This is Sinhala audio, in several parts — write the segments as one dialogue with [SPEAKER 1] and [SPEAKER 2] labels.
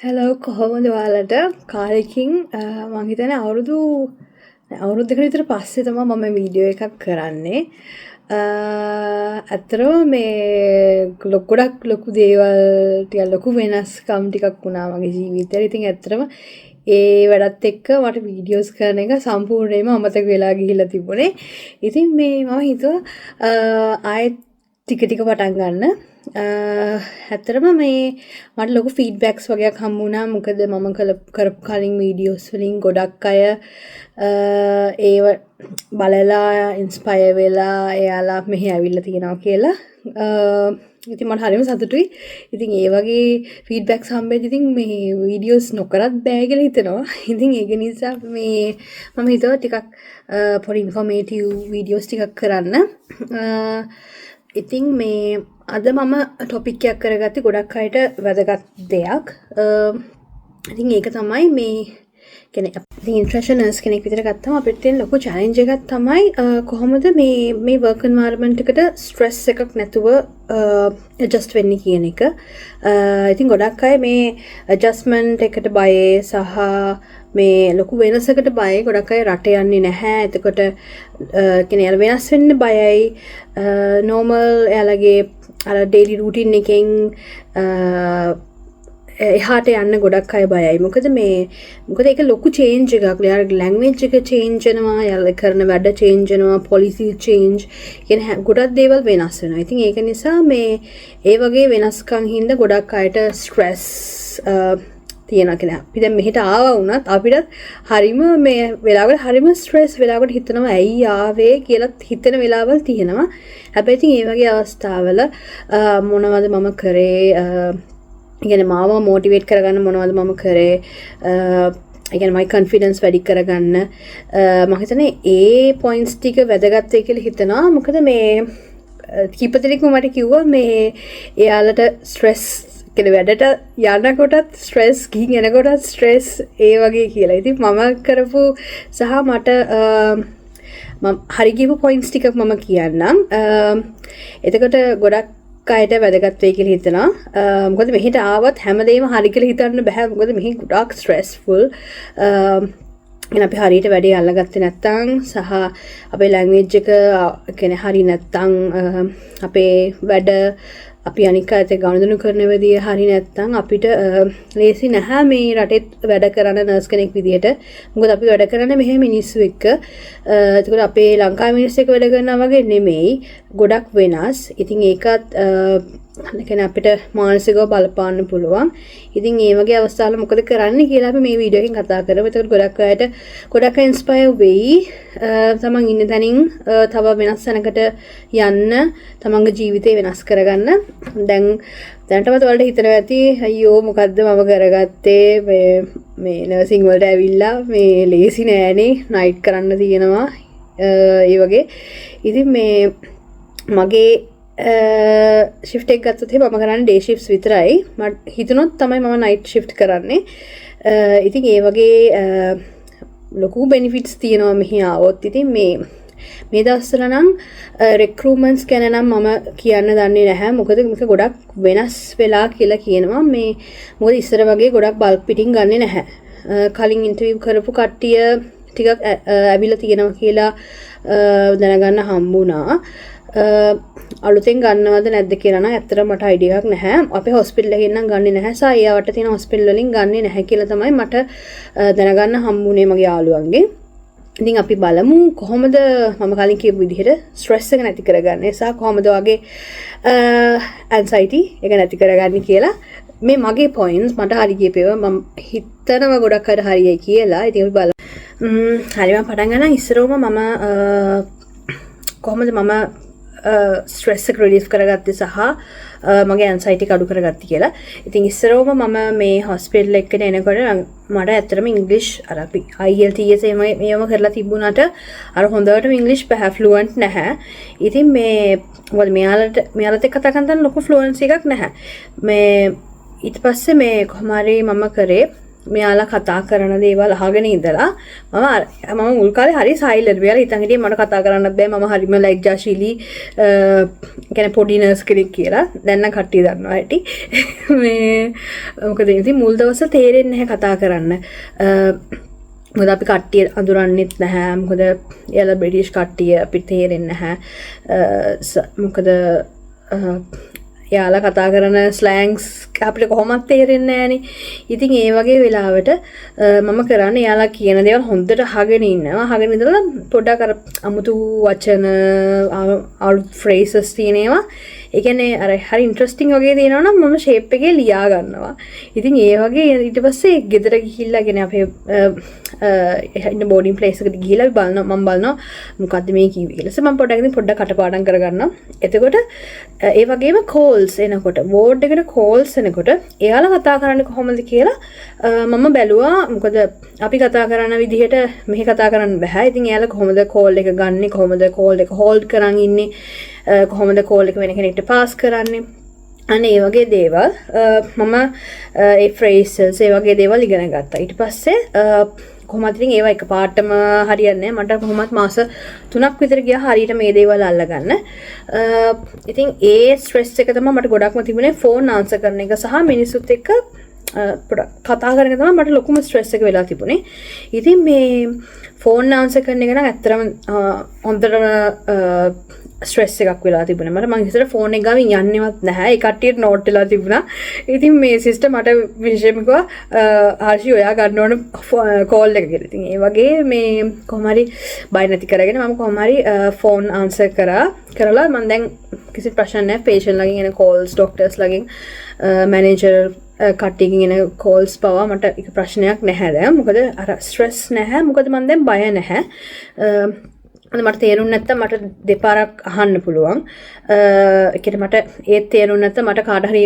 [SPEAKER 1] හැලෝ, කොහොමද ඔයාලට? කාලෙකින්, මං හිතන්නේ අවුරුද්දකට විතර පස්සේ තමයි මම වීඩියෝ එකක් කරන්නේ. ඇත්තටම මේ ගොඩක් ලොකු දේවල් ටිකක්, ලොකු වෙනස්කම් ටිකක් වුණා මගේ ජීවිතේට. ඉතින් ඇත්තටම ඒ වැඩත් එක්ක මට වීඩියෝස් කරන එක සම්පූර්ණයෙන්ම අමතක වෙලා ගිහිල්ලා තිබුණේ. ඉතින් මේ මම හිතුවා ආයෙත් ටික ටික පටන් ගන්න. ඇත්තටම මේ මට ලොකු ෆීඩ්බැක්ස් වගේක් හම්බ වුණා. මොකද මම කරපු කලින් වීඩියෝස් වලින් ගොඩක් අය ඒව බලලා ඉන්ස්පයර් වෙලා එයාලා මෙහි ඇවිල්ලා තියෙනවා කියලා. ඉතින් මට හරිම සතුටුයි. ඉතින් ඒ වගේ ෆීඩ්බැක්ස් හම්බෙද්දි ඉතින් මේ වීඩියෝස් නොකරත් බෑ කියලා හිතෙනවා. ඉතින් ඒක නිසා මේ මම හිතුවා ටිකක් පොඩි ඉන්ෆෝමේටිව් වීඩියෝස් ටිකක් කරන්න. ඉතින් මේ අද මම ටොපික් එකක් කරගත්තේ ගොඩක් අයට වැදගත් දෙයක්. ඉතින් ඒක තමයි මේ කියන්නේ ඉතින් ඉන්ටර්නැෂනල් නර්ස් කෙනෙක් විතර ගත්තම අපිට තියෙන ලොකු චැලෙන්ජ් එකක් තමයි කොහොමද මේ මේ වර්ක් එන්වයරන්මන්ට් එකට ස්ට්‍රෙස් එකක් නැතුව ඇඩ්ජස්ට් වෙන්නේ කියන එක. ඉතින් ගොඩක් අය මේ ඇඩ්ජස්ට්මන්ට් එකට බයයි සහ මේ ලොකු වෙනසකට බයයි. ගොඩක් අය රට යන්නේ නැහැ. එතකොට කියන්නේ එයාලා වෙනස් වෙන්න බයයි. නෝමල් එයාලගේ අර ඩේලි රූටින් එකෙන් එහාට යන්න ගොඩක් අය බයයි. මොකද ඒක ලොකු චේන්ජ් එකක්. එයාලගේ ලැන්ග්වේජ් එක චේන්ජ් වෙනවා, එයාලා කරන වැඩ චේන්ජ් වෙනවා, පොලිසි චේන්ජ් කියන ගොඩක් දේවල් වෙනස් වෙනවා. ඉතින් ඒක නිසා මේ ඒ වගේ වෙනස්කම් හින්දා ගොඩක් අයට ස්ට්‍රෙස් තියෙනවා කියලා. අපි දැන් මෙහෙට ආවා වුණත් අපිටත් හරිම මේ වෙලාවකට හරිම ස්ට්‍රෙස්, වෙලාවකට හිතනවා ඇයි ආවේ කියලාත් හිතෙන වෙලාවල් තියෙනවා. හැබැයි ඉතින් ඒ වගේ අවස්ථාවල මොනවද මම කරේ, ඒ කියන්නේ මාව මොටිවේට් කරගන්න මොනවද මම කරේ, ඒ කියන්නේ මයි කොන්ෆිඩන්ස් වැඩි කරගන්න, මම හිතන්නේ ඒ පොයින්ට්ස් ටික වැදගත් වෙයි කියලා හිතනවා. මොකද මේ කීප දෙනෙක්ම මට කිව්වා මේ එයාලට ස්ට්‍රෙස් කියන්නේ වැඩට යනකොටත් ස්ට්‍රෙස්, ගිහින් එනකොටත් ස්ට්‍රෙස් ඒ වගේ කියලා. ඉතින් මම කරපු සහ මට මම හරි ගියපු පොයින්ට්ස් ටිකක් මම කියන්නම්. එතකොට ගොඩක් අයට වැදගත් වෙයි කියලා හිතනවා. මොකද මෙහෙට ආවත් හැමදේම හරි කියලා හිතන්න බෑ. මොකද මෙහි ගොඩක් ස්ට්‍රෙස්ෆුල්. එහෙනම් අපි හරියට වැඩේ අල්ලගත්තේ නැත්නම් සහ අපේ ලැන්ග්වේජ් එක කියන්නේ හරි නැත්නම්, අපේ වැඩ අපි අනික් අයත් එක්ක ගනුදෙනු කරන විදිය හරි නැත්නම් අපිට ලේසි නැහැ මේ රටෙත් වැඩ කරන නර්ස් කෙනෙක් විදියට. මොකද අපි වැඩ කරන්නේ මෙහෙ මිනිස්සු එක්ක. එතකොට අපේ ලංකාවේ මිනිස්සු එක්ක වැඩ කරනවා වගේ නෙමෙයි. ගොඩක් වෙනස්. ඉතින් ඒකත් ඒ කියන්නේ අපිට මානසිකව බලපාන්න පුළුවන්. ඉතින් ඒ වගේ අවස්ථාවල මොකද කරන්නේ කියලා අපි මේ වීඩියෝ එකෙන් කතා කරමු. එතකොට ගොඩක් අයට ගොඩක් අය ඉන්ස්පයර් වෙයි. තමන් ඉන්න තැනින් තව වෙනස් තැනකට යන්න, තමන්ගේ ජීවිතේ වෙනස් කරගන්න. දැන් දැනටමත් ඔයාලට හිතෙනවා ඇති අයියෝ මොකද්ද මම කරගත්තේ, මේ මේ නර්සිං වලට ඇවිල්ලා මේ ලේසි නෑනේ, නයිට් කරන්න තියෙනවා, ඒ වගේ. ඉතින් මේ මගේ ශිෆ්ට් එක ගත්තොත් එහෙම මම කරන්නේ ඩේ ශිෆ්ට්ස් විතරයි. මට හිතුනොත් තමයි මම නයිට් ශිෆ්ට් කරන්නේ. ඉතින් ඒ වගේ ලොකු බෙනිෆිට්ස් තියෙනවා මෙහි ආවොත්. ඉතින් මේ මේ දවස්වල නම් රෙක්රූට්මන්ට්ස් ගැන නම් මම කියන්න දන්නේ නැහැ. මොකද මේක ගොඩක් වෙනස් වෙලා කියලා කියනවා. මේ මොකද ඉස්සර වගේ ගොඩක් බල්ක් පිටින් ගන්නෙ නැහැ. කලින් ඉන්ටර්විව් කරපු කට්ටිය ටිකක් ඇවිල්ලා තියෙනවා කියලා දැනගන්න හම්බුණා. අලුතෙන් ගන්නවද නැද්ද කියලා නම් ඇත්තටම මට අයිඩියා එකක් නැහැ. අපේ හොස්පිටල් එකෙන් නම් ගන්නෙ නැහැ. සහ ඒ අවට තියෙන හොස්පිටල් වලින් ගන්නෙ නැහැ කියලා තමයි මට දැනගන්න හම්බුනේ මගේ යාළුවන්ගෙන්. ඉතින් අපි බලමු කොහොමද මම කලින් කියපු විදිහට ස්ට්‍රෙස් එක නැති කරගන්නේ සහ කොහොමද ඔයාගේ ඇන්සයිටි එක නැති කරගන්නේ කියලා. මේ මගේ පොයින්ට්ස්, මට හරි කියපු ඒවා මම හිතනවා ගොඩක් අයට හරියයි කියලා. ඉතින් අපි බලමු. හරි, මම පටන් ගන්නම්. ඉස්සරවම මම කොහොමද මම ස්ට්‍රෙස් එක රිලීෆ් කරගත්තේ සහ මගේ ඇන්සයිටි එක අඩු කරගත්තේ කියලා. ඉතින් ඉස්සරවම මම මේ හොස්පිටල් එකට එනකොට මට ඇත්තටම ඉංග්‍රීසි අර අපි IELTS එහෙම මේවම කරලා තිබුණාට අර හොඳටම ඉංග්‍රීසි බෑ, ෆ්ලුවන්ට් නැහැ. ඉතින් මේ මොකද මෙයාලත් එක්ක කතා කරන තරම් ලොකු ෆ්ලුවන්සි එකක් නැහැ. මේ ඊට පස්සේ මේ කොහොම හරි මම කරේ මෙයාලා කතා කරන දේවල් අහගෙන ඉඳලා මම මුල් කාලේ හරි සයිලන්ට්. මෙයාලා හිතන් හිටියේ මට කතා කරන්නත් බෑ, මම හරිම ලැජ්ජාශීලී, කියන්නේ පොඩි නර්ස් කෙනෙක් කියලා. දැන් නම් කට්ටිය දන්නවා ඇති. මේ මොකද ඉතින් මුල් දවස්වල තේරෙන්නේ නැහැ කතා කරන්න. මොකද අපි කට්ටිය අඳුරන්නෙත් නැහැ. මොකද එයාලා බ්‍රිටිෂ් කට්ටිය, අපිට තේරෙන්නේ නැහැ. මොකද එයාලා කතා කරන ස්ලෑන්ග්ස් අපිට කොහොමත් තේරෙන්නේ නැහනේ. ඉතින් ඒ වගේ වෙලාවට මම කරන්නේ එයාලා කියන දේවල් හොඳට අහගෙන ඉන්නවා. අහගෙන ඉඳලා පොඩ්ඩක් අර අමුතු වචන, අලුත් ෆ්‍රේසස් තියෙන ඒවා, ඒ කියන්නේ අර හරි ඉන්ට්‍රස්ටිං වගේ තියෙනවා නම් මම ෂේප් එකේ ලියා ගන්නවා. ඉතින් ඒ වගේ ඊට පස්සේ ගෙදර ගිහිල්ලා කියන්නේ අපේ ඉන්න බෝඩින් ප්ලේස් එකට ගිහිල්ලා අපි බලනවා, මම බලනවා මොකද්ද මේ කිව්වේ කියලා. ඊට මම පොඩ්ඩක් ඉතින් පොඩ්ඩක් කටපාඩම් කරගන්නවා. එතකොට ඒ වගේම කෝල්ස් එනකොට, වෝඩ් එකට කෝල්ස් එනකොට එයාලා කතා කරන්නේ කොහොමද කියලා මම බැලුවා. මොකද අපි කතා කරන විදිහට මෙහි කතා කරන්න බෑ. ඉතින් එයාලා කොහොමද කෝල් එක ගන්නෙ, කොහොමද කෝල් එක හෝල්ඩ් කරන් ඉන්නේ, කොහොමද කෝල් එක වෙන කෙනෙක්ට පාස් කරන්නේ, අන්න ඒ වගේ දේවල් මම ඒ ෆ්‍රේසස් ඒ වගේ දේවල් ඉගෙන ගත්තා. ඊට පස්සේ කොහොමද ඉතින් ඒවා එකපාරටම හරියන්නේ නැහැ. මට කොහොමත් මාස 3ක් විතර ගියා හරියට මේ දේවල් අල්ලගන්න. ඉතින් ඒ ස්ට්‍රෙස් එක තමයි මට ගොඩක්ම තිබුණේ, ෆෝන් ආන්සර් කරන එක සහ මිනිස්සුත් එක්ක පොඩක් කතා කරන එක තමයි මට ලොකුම ස්ට්‍රෙස් එක වෙලා තිබුණේ. ඉතින් මේ ෆෝන් ආන්සර් කරන එක නම් ඇත්තටම හොඳටම ස්ට්‍රෙස් එකක් වෙලා තිබුණා මට. මං හිතුවා ෆෝන් එක ගාවින් යන්නේවත් නැහැ. ඒ කට්ටියට නෝට් වෙලා තිබුණා. ඉතින් මේ සිස්ටර් මට විශේෂයෙන්ම කිව්වා, "හර්ෂි, ඔයා ගන්න ඕන කෝල් එක" කියලා. ඉතින් ඒ වගේ මේ කොහොම හරි බය නැති කරගෙන මම කොහොම හරි ෆෝන් ආන්සර් කරා. කරලා මං දැන් කිසි ප්‍රශ්න නැහැ. පේෂන්ට් ළඟින් එන කෝල්ස්, ඩොක්ටර්ස් ළඟින්, මැනේජර් කට්ටියකින් එන කෝල්ස් පවා මට එක ප්‍රශ්නයක් නැහැ දැන්. මොකද අර ස්ට්‍රෙස් නැහැ. මොකද මං දැන් බය නැහැ. මට තේරුම් නැත්තම් මට දෙපාරක් අහන්න පුළුවන්. ඒ කියන්නේ මට ඒත් තේරුම් නැත්තම් මට කාට හරි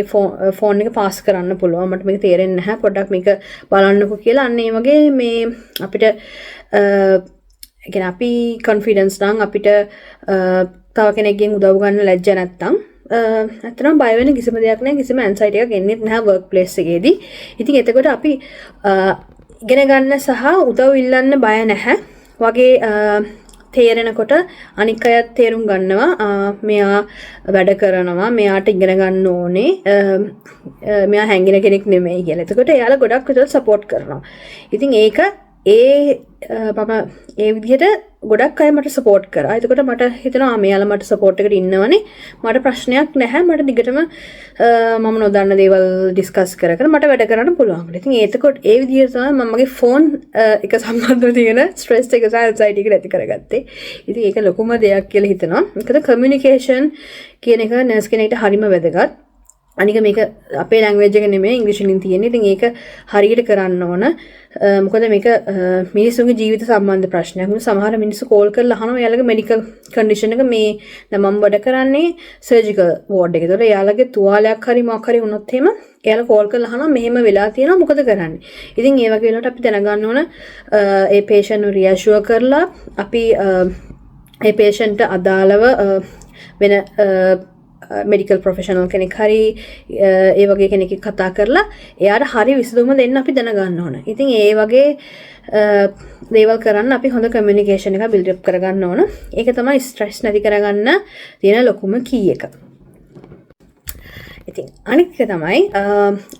[SPEAKER 1] ෆෝන් එක පාස් කරන්න පුළුවන්. මට මේක තේරෙන්නේ නැහැ, පොඩ්ඩක් මේක බලන්නකෝ කියලා. අන්න ඒ වගේ මේ අපිට, ඒ කියන්නේ අපි කොන්ෆිඩන්ස් නම්, අපිට තව කෙනෙක්ගෙන් උදව් ගන්න ලැජ්ජ නැත්තම්, ඇත්තටම බය වෙන කිසිම දෙයක් නැහැ. කිසිම ඇන්සයිටි එකක් එන්නේ නැහැ වර්ක් ප්ලේස් එකේදී. ඉතින් එතකොට අපි ඉගෙන ගන්න සහ උදව් ඉල්ලන්න බය නැහැ වගේ තේරෙනකොට අනික් අයත් තේරුම් ගන්නවා, මෙයා වැඩ කරනවා, මෙයාට ඉගෙන ගන්න ඕනේ, මෙයා හැංගෙන කෙනෙක් නෙමෙයි කියලා. එතකොට එයාලා ගොඩක් විතර සපෝට් කරනවා. ඉතින් ඒක ඒ මම ඒ විදිහට ගොඩක් අය මට සපෝට් කරා. එතකොට මට හිතෙනවා මෙයාලා මට සපෝට් එකට ඉන්නවනේ. මට ප්‍රශ්නයක් නැහැ. මට දිගටම මම නොදන්න දේවල් ඩිස්කස් කර කර මට වැඩ කරන්න පුළුවන්. ඉතින් එතකොට ඒ විදිහට තමයි මම මගේ ෆෝන් එක සම්බන්ධව තියෙන ස්ට්‍රෙස් එක සහ ඇන්සයිටි එක නැති කරගත්තේ. ඉතින් ඒක ලොකුම දෙයක් කියලා හිතෙනවා. මොකද කමියුනිකේෂන් කියන එක නර්ස් කෙනෙක්ට හරිම වැදගත්. අනික මේක අපේ ලැන්ග්වේජ් එක නෙමෙයි, ඉංග්‍රීසි වලින් තියෙන්නේ. ඉතින් ඒක හරියට කරන්න ඕන. මොකද මේක මිනිස්සුන්ගේ ජීවිත සම්බන්ධ ප්‍රශ්නයක්. මොකද සමහර මිනිස්සු කෝල් කරලා අහනවා එයාලගේ මෙඩිකල් කන්ඩිෂන් එක. මේ දැන් මම වැඩ කරන්නේ සර්ජිකල් වෝඩ් එකේ. ඒතකොට එයාලගේ තුවාලයක් හරි මොකක් හරි වුණොත් එහෙම එයාලා කෝල් කරලා අහනවා මෙහෙම වෙලා තියෙනවා, මොකද කරන්නේ? ඉතින් ඒ වගේ වෙලාවට අපි දැනගන්න ඕන ඒ පේෂන්ට්ව රියෂුවර් කරලා අපි ඒ පේෂන්ට්ට අදාළව වෙන මෙඩිකල් ප්‍රොෆෙෂනල් කෙනෙක් හරි ඒ වගේ කෙනෙක් එක්ක කතා කරලා එයාට හරි විසඳුම දෙන්න අපි දැනගන්න ඕන. ඉතින් ඒ වගේ දේවල් කරන්න අපි හොඳ කමියුනිකේෂන් එකක් බිල්ඩ් අප් කරගන්න ඕන. ඒක තමයි ස්ට්‍රෙස් නැති කරගන්න තියෙන ලොකුම කී එක. ඉතින් අනිත් එක තමයි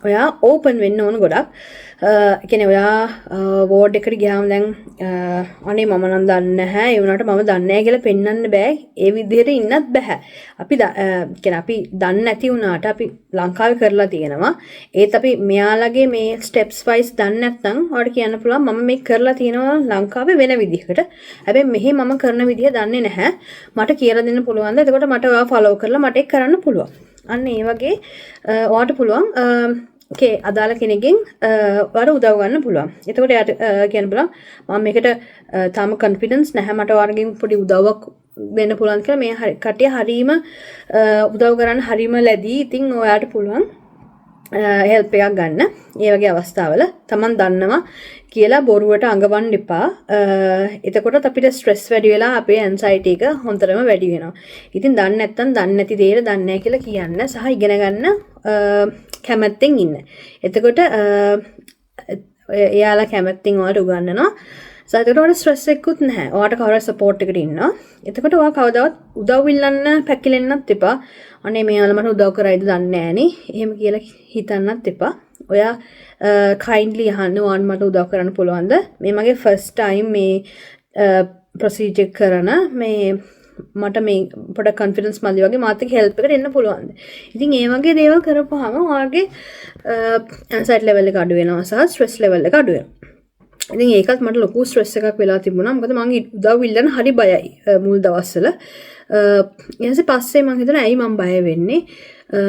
[SPEAKER 1] ඔයා ඕපන් වෙන්න ඕන ගොඩක්. ඒ කියන්නේ ඔයා වෝඩ් එකට ගියාම දැන් අනේ මම නම් දන්නේ නැහැ, ඒ වුණාට මම දන්නේ නැහැ කියලා පෙන්වන්න බෑ. ඒ විදිහට ඉන්නත් බෑ. අපි කියන්නේ අපි දන්නේ නැති වුණාට අපි ලංකාවේ කරලා තියෙනවා. ඒත් අපි මෙයාලගේ මේ ස්ටෙප්ස් වයිස් දන්නේ නැත්නම් ඔයාලට කියන්න පුළුවන් මම මේ කරලා තියෙනවා ලංකාවේ වෙන විදිහකට. හැබැයි මෙහි මම කරන විදිහ දන්නේ නැහැ. මට කියලා දෙන්න පුළුවන්ද? එතකොට මට ඔයා ෆලෝ කරලා මට ඒක කරන්න පුළුවන්. අන්න ඒ වගේ ඔයාට පුළුවන් අදාළ කෙනෙක්ගෙන් ඔයාට උදව් ගන්න පුළුවන්. එතකොට එයාට කියන්න පුළුවන් මම මේකට තාම කොන්ෆිඩන්ස් නැහැ, මට ඔයාලගෙන් පොඩි උදව්වක් දෙන්න පුළුවන් කියලා. මේ කට්ටිය හරීම උදව් කරන්න හරීම ලැබී. ඉතින් ඔයාට පුළුවන් හෙල්ප් එකක් ගන්න. ඒ වගේ අවස්ථාවල තමන් දන්නවා කියලා බොරුවට අඟවන්න එපා. එතකොටත් අපිට ස්ට්‍රෙස් වැඩි වෙලා අපේ ඇන්සයිටි එක හොඳටම වැඩි වෙනවා. ඉතින් දන්නේ නැත්තම් දන්නේ නැති දේට දන්නේ නැහැ කියලා කියන්න සහ ඉගෙන ගන්න කැමැත්තෙන් ඉන්න. එතකොට එයාලා කැමැත්තෙන් ඔයාලට උගන්වනවා. සහ එතකොට ඔයාලට ස්ට්‍රෙස් එකකුත් නැහැ. ඔයාට කවුරු හරි සපෝට් එකට ඉන්නවා. එතකොට ඔයා කවදාවත් උදව් ඉල්ලන්න පැකිලෙන්නත් එපා. අනේ මෙයාලා මට උදව් කරයිද දන්නේ නෑනේ. එහෙම කියලා හිතන්නත් එපා. ඔයා කයින්ඩ්ලි අහන්න, ඔයාට මට උදව් කරන්න පුළුවන්ද? මේ මගේ ෆස්ට් ටයිම් මේ ප්‍රොසීජර් කරන, මේ මට මේ පොඩ කොන්ෆිඩන්ස් මදි වගේ, මාත් එක්ක හෙල්ප් එකට එන්න පුළුවන්ද? ඉතින් ඒ වගේ දේවල් කරපුවාම ඔයාගේ ඇන්සයිටි ලෙවල් එක අඩු වෙනවා සහ ස්ට්‍රෙස් ලෙවල් එක අඩු වෙනවා. ඉතින් ඒකත් මට ලොකු ස්ට්‍රෙස් එකක් වෙලා තිබුණා. මොකද මං උදව් ඉල්ලන්න හරි බයයි මුල් දවස්වල. ඊට පස්සේ මං හිතුණා, ඇයි මං බය වෙන්නේ?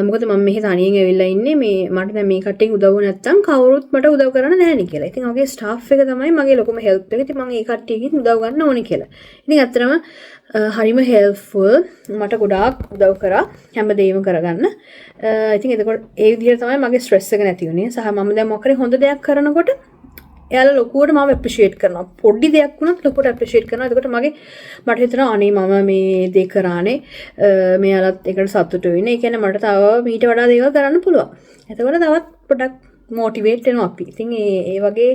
[SPEAKER 1] මොකද මම මෙහෙ තනියෙන් ඇවිල්ලා ඉන්නේ. මේ මට දැන් මේ කට්ටියගෙන් උදව් නැත්තම් කවුරුත් මට උදව් කරන්න නැහැ කියලා. ඉතින් වගේ ස්ටාෆ් එක තමයි මගේ ලොකුම හෙල්ප් එක. ඉතින් මං ඒ කට්ටියගෙන් උදව් ගන්න ඕනේ කියලා. ඉතින් ඇත්තටම හරිම හෙල්ප්ෆුල්, මට ගොඩාක් උදව් කරා හැමදේම කරගන්න. ඉතින් එතකොට ඒ විදිහට තමයි මගේ ස්ට්‍රෙස් එක නැති වුණේ. සහ මම දැන් මොකක් හරි හොඳ දෙයක් කරනකොට එයාලා ලොකුවට මාව ඇප්‍රීෂියේට් කරනවා. පොඩි දෙයක් වුණත් ලොකුවට ඇප්‍රීෂියේට් කරනවා. එතකොට මට හිතෙනවා, අනේ මම මේ දේ කරානේ, මෙයාලත් ඒකට සතුටු වෙන්නේ. ඒ කියන්නේ මට තව මීට වඩා දේවල් කරන්න පුළුවන්. එතකොට තවත් පොඩක් මොටිවේට් වෙනවා අපි. ඉතින් ඒ ඒ වගේ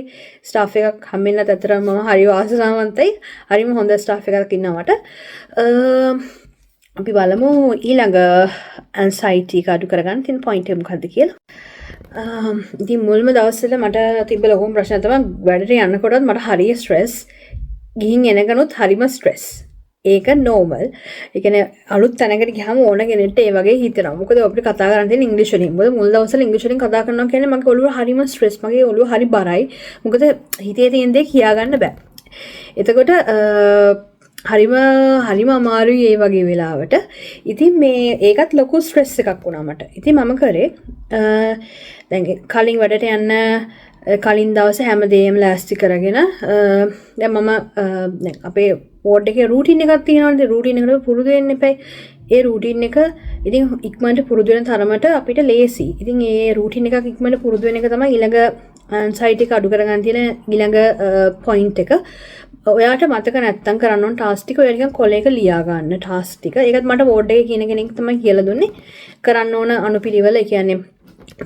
[SPEAKER 1] ස්ටාෆ් එකක් හම්බෙන්නත් ඇත්තටම මම හරි වාසනාවන්තයි. හරිම හොඳ ස්ටාෆ් එකක් ඉන්නවා මට. අපි බලමු ඊළඟ ඇන්සයිටි එක අඩු කරගන්න තියෙන පොයින්ට් එක මොකද්ද කියලා. ඉතින් මුල්ම දවස්වල මට තිබ්බ ලොකුම ප්‍රශ්නය තමයි, වැඩට යනකොටත් මට හරිය ස්ට්‍රෙස්, ගිහින් එනකනුත් හරිම ස්ට්‍රෙස්. ඒක නෝමල්. ඒ කියන්නේ අලුත් තැනකට ගියාම ඕන කෙනෙක්ට ඒ වගේ හිතෙනවා. මොකද අපිට කතා කරන්න තියෙන ඉංග්‍රීසි වලින්. මොකද මුල් දවස්වල ඉංග්‍රීසි වලින් කතා කරනවා කියන්නේ මගේ ඔළුව හරිම ස්ට්‍රෙස්. මගේ ඔළුව හරි බරයි. මොකද හිතේ තියෙන දේ කියාගන්න බෑ. එතකොට හරිම හරිම අමාරුයි ඒ වගේ වෙලාවට. ඉතින් මේ ඒකත් ලොකු ස්ට්‍රෙස් එකක් වුණා මට. ඉතින් මම කරේ, දැන් කලින් වැඩට යන්න කලින් දවසේ හැමදේම ලෑස්ති කරගෙන, දැන් මම දැන් අපේ වෝඩ් එකේ රූටින් එකක් තියෙනවනේ. රූටින් එකට පුරුදු වෙන්න එපැයි. ඒ රූටින් එක ඉතින් ඉක්මනට පුරුදු වෙන තරමට අපිට ලේසි. ඉතින් ඒ රූටින් එකක් ඉක්මනට පුරුදු වෙන එක තමයි ඊළඟ ඇන්සයිටි එක අඩු කරගන්න තියෙන ඊළඟ පොයින්ට් එක. ඔයාට මතක නැත්තම් කරන්න ඕන ටාස්ක් ටික ඔයා නිකන් කොලයක ලියා ගන්න ටාස්ක් ටික. ඒකත් මට වෝඩ් එකේ කියන කෙනෙක් තමයි කියලා දුන්නේ. කරන්න ඕන අනුපිළිවෙල, ඒ කියන්නේ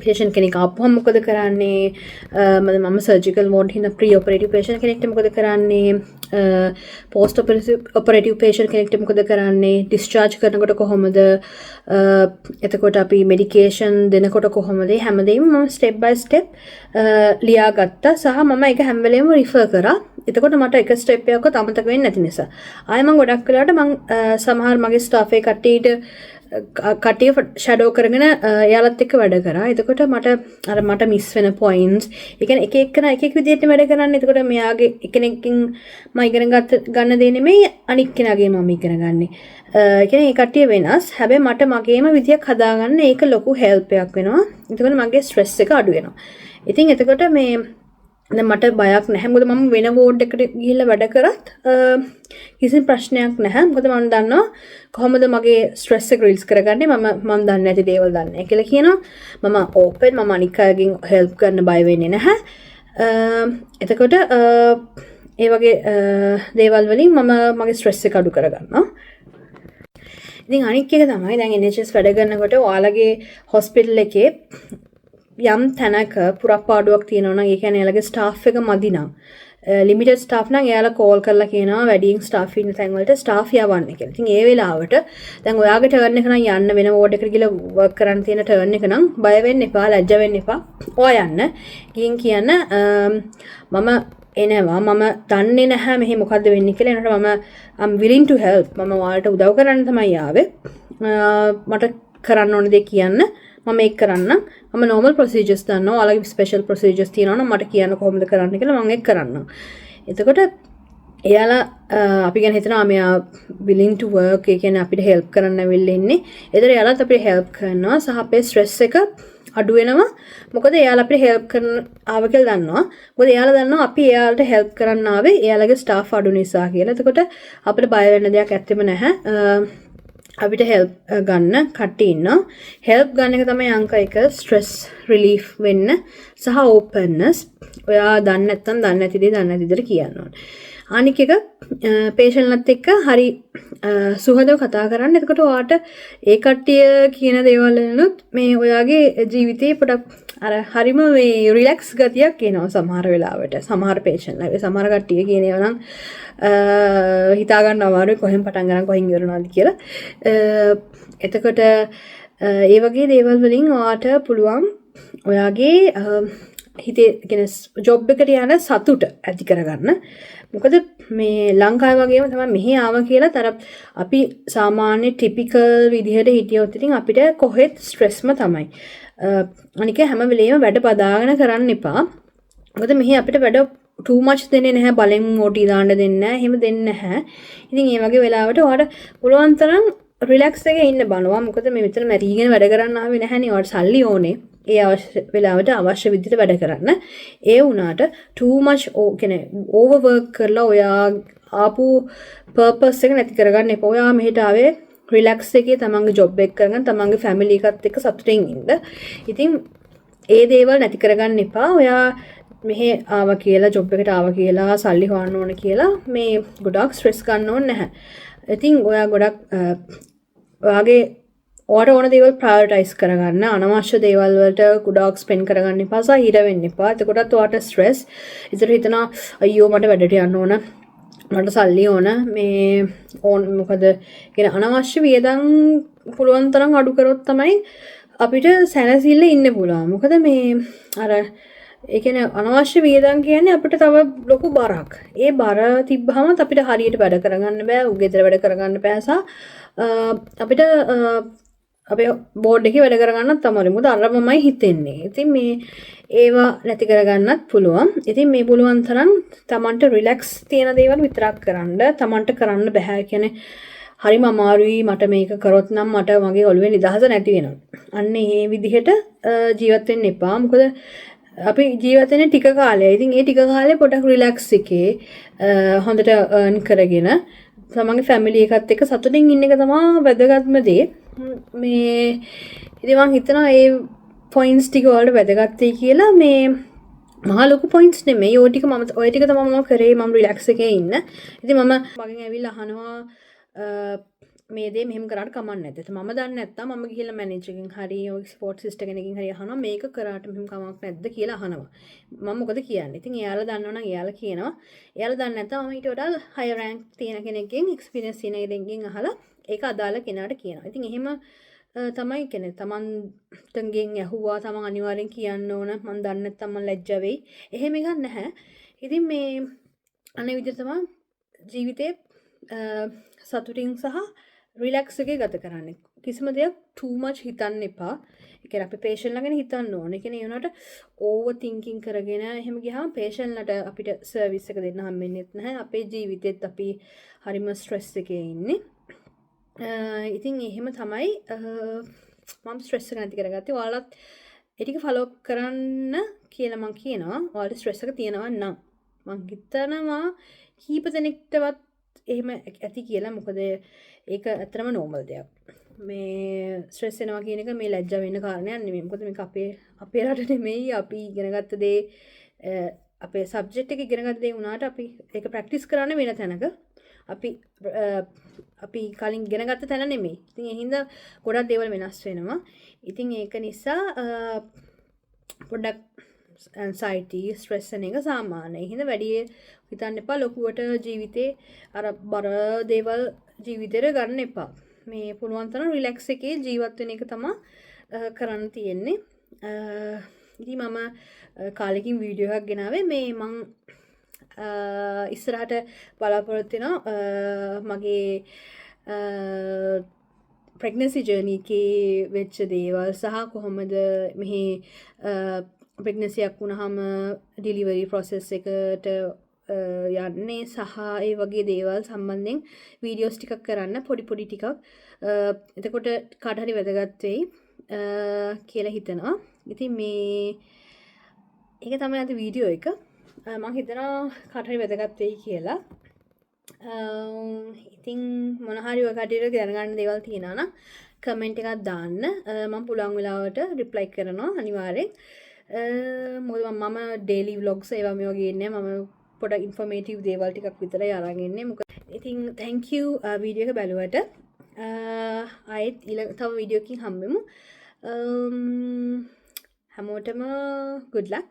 [SPEAKER 1] පේෂන්ට් කෙනෙක් ආපුවම මොකද කරන්නේ? මම සර්ජිකල් වෝඩ් හින්දා ප්‍රී ඔපරේටිව් පේෂන්ට් කෙනෙක්ට මොකද කරන්නේ? පෝස්ට් ඔපරේටිව් පේෂන්ට් කෙනෙක්ට මොකද කරන්නේ? ඩිස්චාර්ජ් කරනකොට කොහොමද? එතකොට අපි මෙඩිකේෂන් දෙනකොට කොහොමද? මේ හැමදේම මම ස්ටෙප් බයි ස්ටෙප් ලියාගත්තා සහ මම ඒක හැම වෙලේම රිෆර් කරා. එතකොට මට එක ස්ටෙප් එකක්වත් අමතක වෙන්නේ නැති නිසා. ආයෙ මං ගොඩක් වෙලාවට මං සමහර මගේ ස්ටාෆ් එකේ කට්ටිය ෂැඩෝ කරගෙන එයාලත් එක්ක වැඩ කරා. එතකොට මට අර මට මිස් වෙන පොයින්ට්ස්, ඒ කියන්නේ එක එකනා එක එක විදිහට වැඩ කරන්නේ. එතකොට මෙයාගේ එක්කෙනෙක්ගෙන් මම ඉගෙන ගන්න දේ නෙමෙයි අනික් කෙනාගේ මම ඉගෙන ගන්නේ. ඒ කියන්නේ ඒ කට්ටිය වෙනස්. හැබැයි මට මගේම විදියක් හදාගන්න ඒක ලොකු හෙල්ප් එකක් වෙනවා. එතකොට මගේ ස්ට්‍රෙස් එක අඩු වෙනවා. ඉතින් එතකොට මේ දැන් මට බයක් නැහැ. මොකද මම වෙන වෝඩ් එකට ගිහිල්ලා වැඩ කරත් කිසිම ප්‍රශ්නයක් නැහැ. මොකද මම දන්නවා කොහොමද මගේ ස්ට්‍රෙස් එක රිලීස් කරගන්නේ. මම මම දන්නේ නැති දේවල් දන්නේ නැහැ කියලා කියනවා. මම ඕපන්, මම අනික් අයගෙන් හෙල්ප් ගන්න බය වෙන්නේ නැහැ. එතකොට ඒ වගේ දේවල් වලින් මම මගේ ස්ට්‍රෙස් එක අඩු කරගන්නවා. ඉතින් අනික් එක තමයි, දැන් NHS වැඩ කරනකොට ඔයාලගේ හොස්පිටල් එකේ යම් තැනක පුරප්පාඩුවක් තියෙනවා නම්, ඒ කියන්නේ එයාලගේ ස්ටාෆ් එක මදි නම්, ලිමිටඩ් ස්ටාෆ් නම්, එයාලා කෝල් කරලා කියනවා වැඩියෙන් ස්ටාෆ් ඉන්න තැන් වලට ස්ටාෆ් යවන්න කියලා. ඉතින් ඒ වෙලාවට දැන් ඔයාගේ ටර්න් එක නම් යන්න, වෙන වෝඩ් එකට ගිහලා වර්ක් කරන්න තියෙන ටර්න් එක නම්, බය වෙන්න එපා, ලැජ්ජ වෙන්න එපා. ඔයා යන්න. ගිහින් කියන්න, මම එනවා, මම දන්නේ නැහැ මෙහි මොකද්ද වෙන්නේ කියලා. එනකොට මම I'm willing to help. මම ඔයාලට උදව් කරන්න තමයි ආවේ. මට කරන්න ඕන දේ කියන්න. මම ඒක කරන්නම්. මම නෝමල් ප්‍රොසීජර්ස් දන්නවා. ඔයාලගේ ස්පෙෂල් ප්‍රොසීජර්ස් තියෙනවා නම් මට කියන්න කොහොමද කරන්න කියලා, මම ඒක කරන්නම්. එතකොට එයාලා අපි ගැන හිතනවා මෙයා willing to work, ඒ කියන්නේ අපිට හෙල්ප් කරන්න ඇවිල්ලා ඉන්නේ. ඒතර එයාලත් අපිට හෙල්ප් කරනවා සහ අපේ ස්ට්‍රෙස් එක අඩු වෙනවා. මොකද එයාලා අපිට හෙල්ප් කරන ආව කියලා දන්නවා. මොකද එයාලා දන්නවා අපි එයාලට හෙල්ප් කරන්න ආවේ එයාලගේ ස්ටාෆ් අඩු නිසා කියලා. එතකොට අපිට බය වෙන්න දෙයක් ඇත්තෙම නැහැ. අපිට හෙල්ප් ගන්න කට්ටිය ඉන්නවා. හෙල්ප් ගන්න එක තමයි අංක 1 ස්ට්‍රෙස් රිලීෆ් වෙන්න සහ ඕපන්නස්. ඔයා දන්නේ නැත්නම් දන්නේ නැති දේ දන්නේ නැති විදිහට කියන්න ඕනේ. අනික එක, පේෂන්ට්ලත් එක්ක හරි සුහදව කතා කරන්න. එතකොට ඔයාට ඒ කට්ටිය කියන දේවල් වලිනුත් මේ ඔයාගේ ජීවිතේ පොඩක් අර හරිම මේ රිලැක්ස් ගතියක් එනවා සමහර වෙලාවට. සමහර පේෂන්ට්ලා. ඒ සමහර කට්ටිය කියන ඒවා නම් හිතා ගන්න අමාරුයි කොහෙන් පටන් ගන්න කොහෙන් ඉවර වෙනවද කියලා. එතකොට ඒ වගේ දේවල් වලින් ඔයාට පුළුවන් ඔයාගේ හිතේ කියන්නේ ජොබ් එකට යන සතුට ඇති කරගන්න. මොකද මේ ලංකාවේ වගේම තමයි මෙහි ආව කියලා අර අපි සාමාන්‍ය ටිපිකල් විදිහට හිටියොත් ඉතින් අපිට කොහෙත් ස්ට්‍රෙස්ම තමයි. අනික හැම වෙලේම වැඩ බදාගෙන කරන්න එපා. මොකද මෙහි අපිට වැඩ ටූ මච් දෙන්නේ නැහැ, බලෙන් ඕටී දාන්න දෙන්නේ නැහැ, එහෙම දෙන්නේ නැහැ. ඉතින් ඒ වගේ වෙලාවට ඔයාට පුළුවන් තරම් රිලැක්ස් එකේ ඉන්න බලනවා. මොකද මේ මෙතන මැරීගෙන වැඩ කරන්න ආවේ නැහැනේ. ඔයාට සල්ලි ඕනේ. ඒ අවශ්‍ය වෙලාවට අවශ්‍ය විදිහට වැඩ කරන්න. ඒ වුණාට ටූ මච් කියන්නේ ඕවර් වර්ක් කරලා ඔයා ආපු පර්පස් එක නැති කරගන්න එපා. ඔයා මෙහෙට ආවේ රිලැක්ස් එකේ තමන්ගේ ජොබ් එක කරගන්න, තමන්ගේ ෆැමිලි එකත් එක්ක සතුටින් ඉන්න. ඉතින් ඒ දේවල් නැති කරගන්න එපා. ඔයා මෙහෙ ආවා කියලා, ජොබ් එකට ආවා කියලා, සල්ලි හොයන්න ඕන කියලා මේ ගොඩාක් ස්ට්‍රෙස් ගන්න ඕනේ නැහැ. ඉතින් ඔයා ගොඩක් ඔයාගේ ඔයාට ඕන දේවල් ප්‍රයොරිටයිස් කරගන්න, අනවශ්‍ය දේවල් වලට ගොඩාක් ස්පෙන්ඩ් කරගන්න එපා සහ හිර වෙන්න එපා. එතකොටත් ඔයාට ස්ට්‍රෙස්. ඉතින් හිතනවා අයියෝ මට වැඩට යන්න ඕන, මට සල්ලි ඕන, මේ ඕන මොකද කියන අනවශ්‍ය වියදම් පුළුවන් තරම් අඩු කරොත් තමයි අපිට සැනසෙල්ල ඉන්න පුළුවන්. මොකද මේ අර ඒ කියන්නේ අනවශ්‍ය වියදම් කියන්නේ අපිට තව ලොකු බරක්. ඒ බර තිබ්බහම අපිට හරියට වැඩ කරගන්න බෑ, ගෙදර වැඩ කරගන්න බෑ සහ අපිට අපේ බෝඩ් එකේ වැඩ කරගන්නත් අමාරුයි. මොකද අරමමයි හිතෙන්නේ. ඉතින් මේ ඒවා නැති කරගන්නත් පුළුවන්. ඉතින් මේ පුළුවන් තරම් තමන්ට රිලැක්ස් තියෙන දේවල් විතරක් කරන්න. තමන්ට කරන්න බෑ කියන්නේ හරිම අමාරුයි, මට මේක කරොත් නම් මට මගේ ඔළුවේ නිදහස නැති වෙනවා. අන්න ඒ විදිහට ජීවත් වෙන්න එපා. මොකද අපි ජීවත් වෙන්නේ ටික කාලයයි. ඉතින් ඒ ටික කාලේ පොඩක් රිලැක්ස් එකේ හොඳට අර්න් කරගෙන තමන්ගේ ෆැමිලි එකත් එක්ක සතුටින් ඉන්න එක තමයි වැදගත්ම දේ. මේ ඉතින් මං හිතනවා ඒ පොයින්ට්ස් ටික ඔයාලට වැදගත් වෙයි කියලා. මේ මහා ලොකු පොයින්ට්ස් නෙමෙයි. ඔය ටික මම ඔය ටික තමයි මම කරේ මම රිලැක්ස් එකේ ඉන්න. ඉතින් මම මගෙන් ඇවිල්ලා අහනවා මේ දේ මෙහෙම කරාට කමක් නැද්ද? එතකොට මම දන්නේ නැත්තම් මම ගිහිල්ලා මැනේජර් එකෙන් හරි ඔය සපෝට් සිස්ටර් කෙනකින් හරි අහනවා මේක කරාට මෙහෙම කමක් නැද්ද කියලා අහනවා. මම මොකද කියන්නේ? ඉතින් එයාලා දන්නවනම් එයාලා කියනවා. එයාලා දන්නේ නැත්තම් මම ඊට වඩා හයර් රෑන්ක් තියෙන කෙනෙක්ගෙන්, එක්ස්පීරියන්ස් තියෙන කෙනෙක්ගෙන් අහලා ඒක අදාළ කෙනාට කියනවා. ඉතින් එහෙම තමයි කියන්නේ තමන්ගෙන් ඇහුවා තමන් අනිවාර්යෙන් කියන්න ඕන, මං දන්නේ නැත්තම් මං ලැජ්ජා වෙයි. එහෙම එකක් නැහැ. ඉතින් මේ අනේ විදිහට තමයි ජීවිතේ සතුටින් සහ රිලැක්ස් එකේ ගත කරන්නේ. කිසිම දෙයක් ටූ මච් හිතන්න එපා. ඒ කියන්නේ අපි පේෂන්ට්ලා ගැන හිතන්න ඕනේ. ඒ කියන්නේ ඒ වුණාට ඕවර් තින්කින් කරගෙන එහෙම ගියාම පේෂන්ට්ලාට අපිට සර්විස් එක දෙන්න හම්බෙන්නෙත් නැහැ. අපේ ජීවිතෙත් අපි හරිම ස්ට්‍රෙස් එකේ ඉන්නේ. ඉතින් එහෙම තමයි මම ස්ට්‍රෙස් එක නැති කරගත්තේ. ඔයාලත් ඒ ටික ෆලෝ කරන්න කියලා මං කියනවා. ඔයාලට ස්ට්‍රෙස් එක තියෙනවා නම් මං හිතනවා කීප දෙනෙක්ටවත් එහෙම ඇති කියලා. මොකද ඒක ඇත්තටම නෝමල් දෙයක්. මේ ස්ට්‍රෙස් වෙනවා කියන එක මේ ලැජ්ජා වෙන්න කාරණයක් නෙමෙයි. මොකද මේක අපේ අපේ රට නෙමෙයි, අපි ඉගෙන ගත්ත දේ, අපේ සබ්ජෙක්ට් එක ඉගෙන ගත්ත දේ වුණාට අපි ඒක ප්‍රැක්ටිස් කරන්න වෙන තැනක. අපි අපි කලින් ඉගෙන ගත්ත තැන නෙමෙයි. ඉතින් ඒ හින්දා ගොඩක් දේවල් වෙනස් වෙනවා. ඉතින් ඒක නිසා පොඩ්ඩක් ඇන්සයිටි ස්ට්‍රෙස් වෙන එක සාමාන්‍යයි. ඒ හින්දා වැඩි හිතන්න එපා ලොකුවට ජීවිතේ අර බර දේවල් ජීවිතේට ගන්න එපා. මේ පුළුවන් තරම් රිලැක්ස් එකේ ජීවත් වෙන එක තමා කරන්න තියෙන්නේ. ඉතින් මම කාලෙකින් වීඩියෝ එකක් ගෙනාවේ. මේ මං ඉස්සරහට බලාපොරොත්තු වෙනවා මගේ ප්‍රෙග්නන්සි ජර්නි එකේ වෙච්ච දේවල් සහ කොහොමද මෙහි ප්‍රෙග්නන්සියක් වුණාම ඩිලිවරි ප්‍රොසෙස් එකට යන්නේ සහ ඒ වගේ දේවල් සම්බන්ධයෙන් වීඩියෝස් ටිකක් කරන්න, පොඩි පොඩි ටිකක්. එතකොට කාට හරි වැදගත් වෙයි කියලා හිතනවා. ඉතින් මේ ඒක තමයි අද වීඩියෝ එක. මං හිතනවා කාට හරි වැදගත් වෙයි කියලා. ඉතින් මොන හරි ඔය කට්ටියට දැනගන්න දේවල් තියෙනවා නම් කමෙන්ට් එකක් දාන්න. මං පුළුවන් වෙලාවට රිප්ලයි කරනවා අනිවාර්යෙන්. මොකද මම ඩේලි ව්ලොග්ස් ඒවා මේවා ගේන්නේ. මම පොඩක් ඉන්ෆර්මේටිව් දේවල් ටිකක් විතරයි අරන් එන්නේ. මොකද ඉතින් thank you video එක බැලුවට. ආයෙත් ඊළඟ තව වීඩියෝ එකකින් හම්බෙමු. හැමෝටම good luck.